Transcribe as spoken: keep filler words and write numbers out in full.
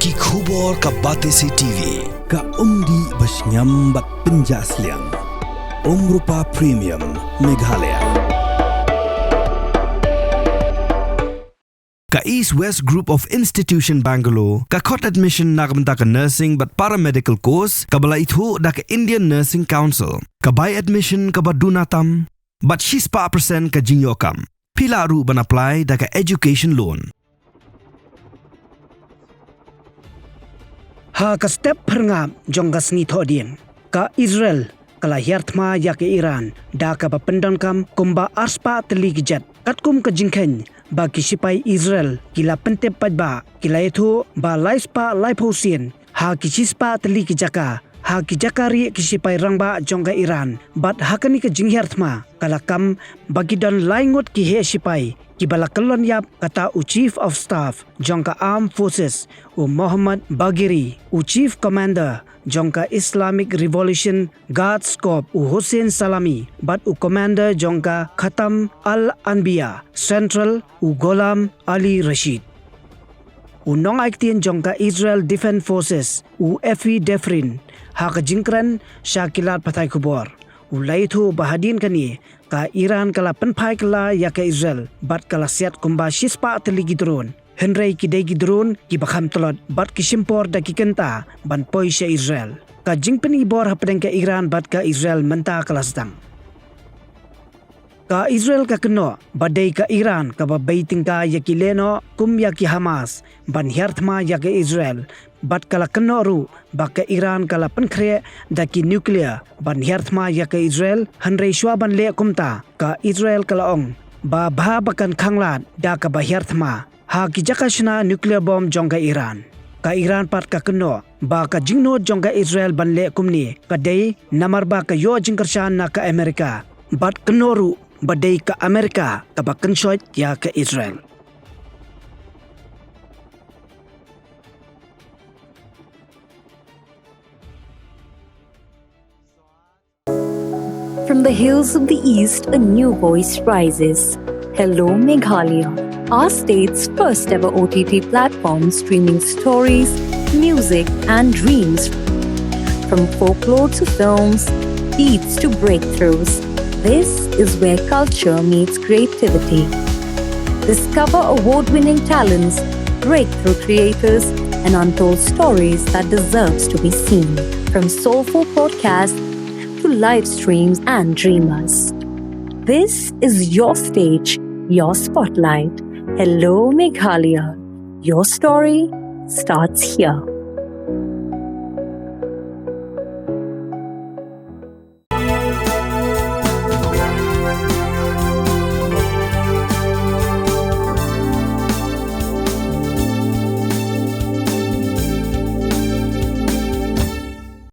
Ki khubor ka Batesi T V. Ka umdih ba shngiam bad pynjah sliang. Umrupa Premium, Meghalaya. Ka East West Group of Institution Bangalore ka khot admission na ka bynta ka nursing bad paramedical course kaba la ithuh da ka Indian Nursing Council. Ka bai admission kaba duna tam bad shispah percent ka jingïoh kam. Phi lah ruh ban apply da ka education loan. Ha ka step phyrngap jong ka sngi Thohdieng, ka Israel ka la hiar thma ïa ka Iran da kaba pyndonkam kumba arspah tylli ki jet. Katkum ka jingkheiñ ba ki shipai Israel ki la pyntip paidbah, ki la ïathuh ba laispah laiphew sien ha ki shispah tylli ki jaka, ha ki jaka rieh ki shipai rangbah jong ka Iran. Bad ha kane ka jinghiar thma ka la kam ba ki don lai ngut ki heh shipai kiba la kyllon ïap, kata u Chief of Staff jong ka Armed Forces, u Mohammad Bagheri, u Chief Commander jong ka Islamic Revolution Guards Corps, u Hossein Salami, bad u Commander jong ka Khatam al-Anbiya Central, u Gholam Ali Rashid. U nongai ktien jong ka Israel Defense Forces, u Efi Defrin, ha ka jingkren sha ki lad pathai khubor, u la ïathuh ba hadien kane ka Iran ka la pynphai kylla ïa ka Israel bad ka la siat kumba shispah tylli ki drone. Hynrei ki dei ki drone kiba kham tlot bad ki shim por da ki kynta ban poi sha Israel. Ka jingpyni bor hapdeng ka Iran bad ka Israel mynta ka la sdang. Ka Israel ka kynnoh ba dei ka Iran kaba bei tyngka ïa ki lehnoh kum ïa ki Hamas ban hiar thma ïa ka Israel, bad ka la kynnoh ruh ba ka Iran ka la pynkhreh da ki nuclear ban hiar thma ïa ka Israel. Hynrei shuwa ban leh kumta, ka Israel ka la ong ba bha ba kan khanglad da kaba hiar thma ha ki jaka shna nuclear bomb jong ka Iran. Ka Iran pat ka kynnoh ba ka jingnud jong ka Israel ban leh kumne ka dei namar ba ka ïoh jingkyrshan na ka Amerika, bad kynnoh ruh ba dei ka Amerika kaba kynshoit ïa ka Israel. From the hills of the East, a new voice rises. Hello, Meghalaya, our state's first ever O T T platform, streaming stories, music, and dreams. From folklore to films, beats to breakthroughs, this is where culture meets creativity. Discover award winning talents, breakthrough creators, and untold stories that deserves to be seen. From soulful podcasts to live streams and dreamers. This is your stage, your spotlight. Hello, Meghalaya. Your story starts here.